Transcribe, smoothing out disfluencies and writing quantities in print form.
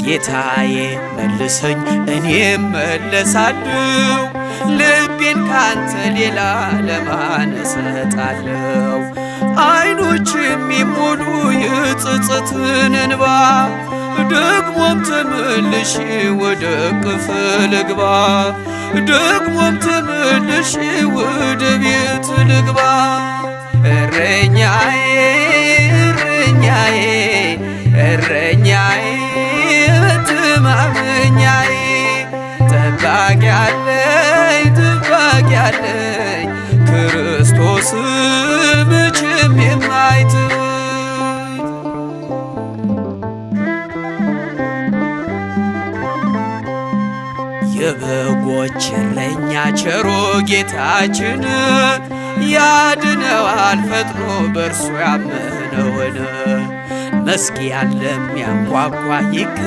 ጌታዬ መልሰኝ እኔም መለሳለሁ፣ ልቤን ካንተ ሌላ ለማን እሰጣለሁ? አይኖች የሚሞሉ የጸጸትን እንባ፣ ደግሞም ተመልሼ ወደ እቅፍ ልግባ፣ ደግሞም ተመልሼ ወደ ቤት ልግባ። እረኛዬ፣ እረኛዬ፣ እረኛዬ፣ መተማመኛዬ፣ ጠባቂ አለኝ፣ ጠባቂ አለኝ፣ ክርስቶስ መቼም የማይተወኝ። የበጎች እረኛ ቸሩ ጌታችን ያድነዋል ፈጥኖ በእርሱ ያመነውን። መዝጊያን ለሚያንኳኳ ይከ